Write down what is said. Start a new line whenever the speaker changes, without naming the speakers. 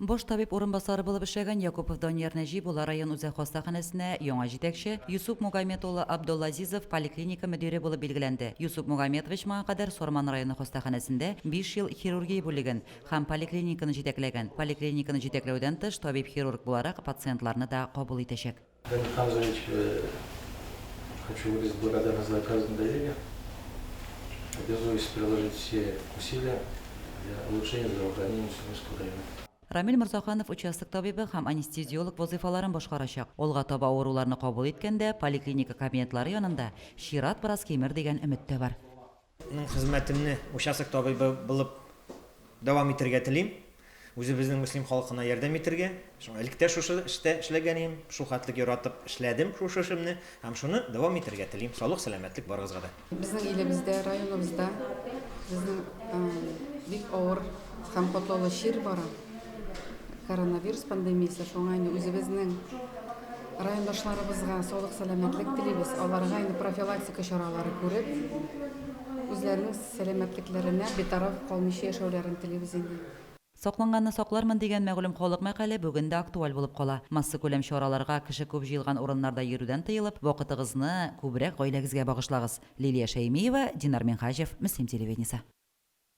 Баш табиб урынбасары булып эшләгән Якупов Данияр Нәҗип улы район үзәк хастаханәсенә яңа җитәкче, Юсуп Мугамет улы Абдуллазизов поликлиника мөдире булып билгеләнде. Юсуп Мугаметович моңа кадәр Сарман районы хастаханәсендә биш ел хирургия бүлеген һәм поликлиниканы җитәкләгән. Поликлиниканы җитәкләүдән тыш, табиб-хирург буларак пациентларны да кабул итәчәк.
Дамир Хамзович, хочу выразить благодарность за оказанное доверие. Обязуюсь приложить все усилия для улучшения здравоохранения Мусульманского района.
Рамил Морзаханов участок табибы һәм анестезиолог вазыйфаларын башкарачак. Алга таба авыруларны кабул иткәндә поликлиника кабинетлары янында чират бераз кимер дигән өмет тә бар.
Мин хезмәтемне участок табибы булып дәвам итәргә телим. Үзебезнең Мөслим халкына ярдәм итәргә. Шуңа элек тә шушы эштә эшләгән идем. Шул хәтлек яратып эшләдем шушы эшемне һәм шуны дәвам итәргә телим. Саулык, сәламәтлек барыгызга да.
Безнең илебездә, районыбызда безнең бик авыр һәм катлаулы чир бара. Коронавирус пандемиясе, шуңа инде үзебезнең райондашларыбызга саулык-сәламәтлек телибез. Аларга инде профилактика чаралары күреп, үзләренең сәламәтлекләренә битараф калмыйча яшәүләрен телибез инде.
Сакланганны саклармын дигән мәгълүм халык мәкале бүген дә актуаль булып кала. Массакүләм чараларга, кеше күп җыелган урыннарда йөрүдән тыелып, вакытыгызны күбрәк гаиләгезгә багышлагыз. Лилия Шәймиева, Динар Минһаҗев, Мөслим телевидениесе.